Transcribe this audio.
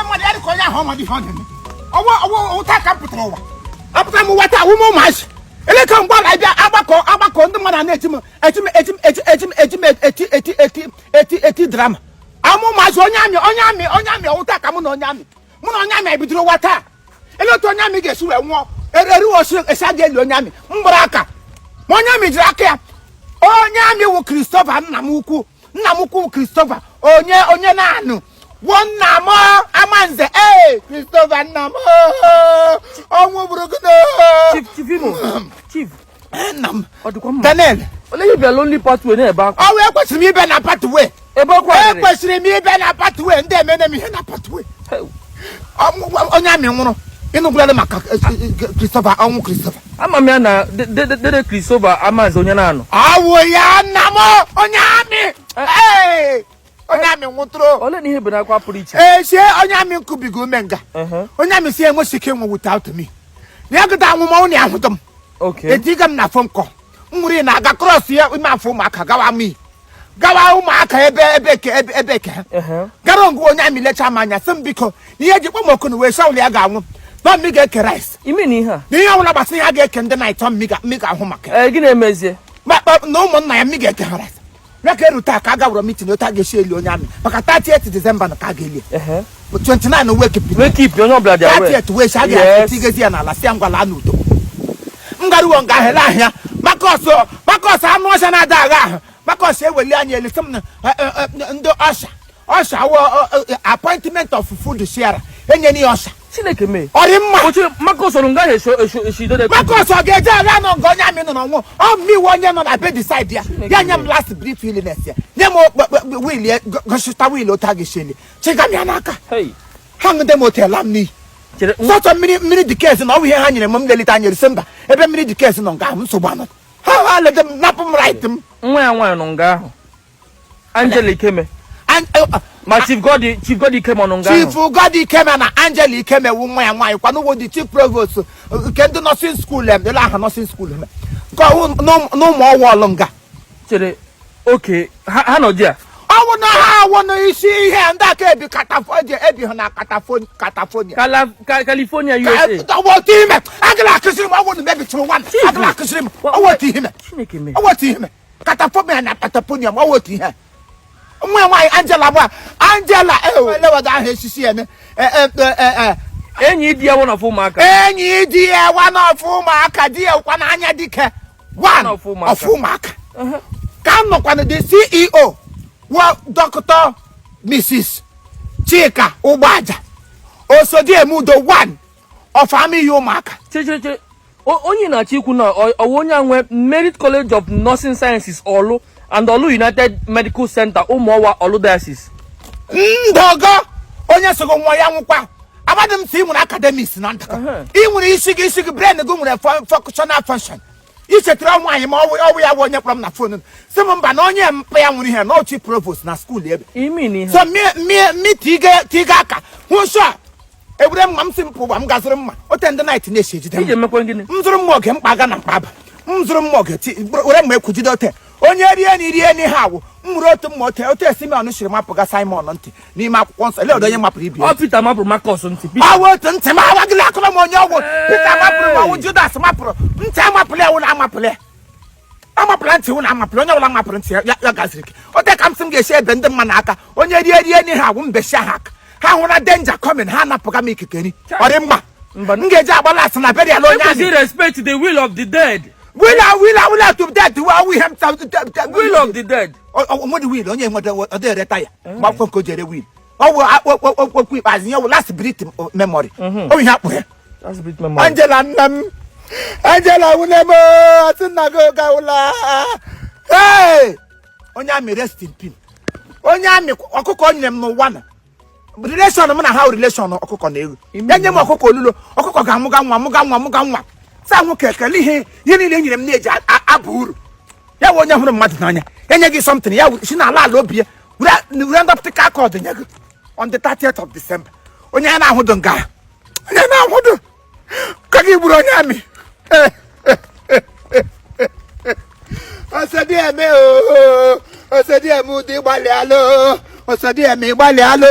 Mmadụ ya dị ka onye ahụ ọmadụ ihe ọ na-eme. Ọwụ ọwụ ụta ka m pụtara ụwa, apụtara m ụwa taa, wụ m ụmụazị eleka mgbe ala bịa agbakọ agbakọ, ndị mmadụ a na-eti m eti m eti m eti eti m eti m eti eti eti eti eti drama ama ụmụazị. Onye amị, onye amị, onye amị, ọwụta ka mụ na onye amị, mụ na onye amị ebidoro ụwa taa. Ele otu onye amị ga-esi wee nwụọ? Eriwe osi esi a ga-eli onye amị mgbara aka, ma onye amị jiri aka ya. Onye amị wụ Christopher, nna m ukwu, nna m ukwu Christopher, onye onye na-anụ gwuo nna m Amanze. Ee, Christopher nna m, ọnwụ gburu gị na Chief, Chief Imo, Chief. Nna m. Ọ dịkwa mma? Daniel. Olee ihe bịa lonely pathway na-ebe akwa? Ọnwụ, ekwesịrị m ịbịa na pathway. Ebe akwa rịrị. Ekwesịrị m ịbịa na pathway, ndị emene m ihe na pathway. Onye amị nwụrụ, ịnụgwụrala maka Christopher, ọnwụ Christopher? Ama m ya na dede Christopher Amanze, onye na-anọ. Ọwụ ya, nna m, onye amị. Ee, onye amị nwụtụrụ. Olee na ihe bụ n'akwa pụrụ iche? Esie onye amị nkubiga ume nga. Onye amị si enwesi ike ịnwụ without me, na ya gụta anwụmanwụ na ya hụtụ m. Etiga m na phone call m nwere na-aga cross ya ime afọ ụmụaka, gawa m gawa ụmụaka ebe ebe ke ebe ebe ke ha. Gara ngwa, onye amị lecha m anya, sị m biko, na ihe ji kpọ m oku na wee sọwụl ya ga-anwụ na mmi ga-eke rice. Ime na ihe a? Na ihe ọbụla gbasara ihe a ga-eke ndị night, mmi ga-ahụ maka ya. Ee, gị na-emezie? Na ụmụnna ya, mmi ga-eke ha rice ya ka erute a ka a gawụrụ meeting otu a ga-esi eli onye amị, maka 38 December na ka a ga-eli. 29 wake. Wake up, onye ọbụla dị aware. 38 wee si a ga-etigezi ya n'ala, si ya ngwa, laa n'udo. M garuo nga ahụ ele ahịa maka ọsọ, maka ọsọ anụ ọsha na-ada agha ahụ, maka ọsọ eweli anya elu, sị m na ndị usher, usher wụ appointment of food sharer, enyere ya usher. Chineke mee. Ọ dị mma. Oche maka ọsọ nga ahụ esho esho esho idode. Maka ọsọ ga-eje agha nọ nga onye amị nọ n'ọnwụ ọ mmiwe onye nọ na bedside ya, ya nye m last brief illness ya, nye m will ya, gosita will otu a ga-esi eli chiga m ya n'aka. Hey. Ha ṅụde m otu ela m n'iyi. Chere. Sọsọ mmiri, mmiri dị kesi na ọ bụ ihe ha nyere m. M lelite anya erisi mba ebe mmiri dị kesi nọ nga ahụ, nsogbu anọ ha ha lede m, napụ m right m. Nwa ya nwaanyị nọ nga ahụ, Angela Ikeme. Ma Chief Godi, Chief Godi Ikeme ọ nọ nga ahụ? Chief Godi Ikeme na Angela Ikeme wu nwa ya nwaanyị kwanụ, wo the chief provost nke ndị nursing school em ele aha nursing school eme nke ọwụ n'ụmụ ọwụ nga. Chere, oke ha ha nọ di a. Ọwụ na ha awụ n'isi ihe ndị aka ebi ebi ha na California. California, USA. Ọwụ otu ime agala akụziri m, ọwụ na mebichiri nwa m. Chief. Agala akụziri m, ọwụ otu ihe Chineke mee. Ọwụ otu ihe California na California, ọwụ otu ihe. Nwa nwaanyị Angela bụ Angela elewada ahụ esisi eme. Enyi di ya, one of ụmụaka. Enyi di ya, one of ụmụaka di ya kwa n'anya dike one One of ụmụaka. Of ụmụaka ka m nọkwana, the CEO wa Dr. Mrs. Chika Ụgbọaja Osodiemudo, one of amịghị ụmụaka. Chere, chere, chere. Onye na-achọ ikwu na ọwụ onye a nwe Merit College of Nursing Sciences Orlu and Orlu United Medical Center, Ụmụọwa, Orlu Diocese? Ndọgọ onye sogo nwa ya nwụkwa, amadị m si ị nwere academics na ndụkọ. Ị nwere isi gị, isi gị, brain gị nwere functional function. Ichetara nwaanyị ma ọwụ ọwụ ya bụ onye kpọrọ m na phone, sị m mba, na onye mkpa ya nwere ihe na ochi provost na school ebe. Imi na ihe. So mi tiga aka hụ nsọ a ewere mma m si m pụgba m gaziri mma ote ndị night na-esi ejide m. Iji emekwa gịnị? M zụrụ mma oge mkpa aga na mkpa aba, m zụrụ mma oge were mma ekwujide ote onye rie na rie n'ihe awụ. M nwere otu mma ote ote Simeon siri mapụga Simon ntị n'ime akwụkwọ nsọ. Ele onye mapụrụ ibi ya? Ọ Peter mapụrụ Marcus ntị, Peter. Ọwụ otu ntị m awagịla akụrụ m onye ọgwụ Peter mapụrụ m, ọwụ Judas mapụrụ ntị, amapụla ya wụ na amapụla ya, amapụla ntị wụ na amapụla onye ọbụla mapụrụ ntị ya ya gaziri gị ote ka m sị m ga-esi ebe ndị mma n'aka onye rie rie n'ihe awụ mbechi ahụ aka ha hụra danger coming, ha anapụga m ikike nri. Ọ dị mma? Mba. M ga-eji agbala asị na burial onye Ekwesịrị amị. Respect the will of the dead. Will will will to death will ihe m Will of the dead. Onwere will onye nwere ọ dị ere taya gbakwe nke o ji ere will, ọ wụ okwu ikpeazụ ihe wụ last breath memory o ihe akpụ ya. That's bit memory. Angela nna m, Angela nwunye m, asị nna gị oge awụla. Hey! Onye amị, rest in peace. Onye amị, ọkụkọ o nyere m n'ụwa na relation m na ha, relation ọkụkọ na ewu. Ya nye m ọkụkọ olulo, ọkụkọ ga-amụga nwa, mụga nwa, mụga nwa sa nwoke. Ekele ihe ihe niile e nyere m na-eji aba uru ya wụ onye hụrụ mmadụ n'anya enye gị something ya si n'ala ala obi ya were ndọpụta aka nye gị on the 30th of December. Onye a na-ahụdụ nga, onye na-ahụdụ ka gị gburu onye amị. Ọsọdịeme o, ọsọdịeme ụdị, gbalịalụ ọsọdịeme, gbalịalụ.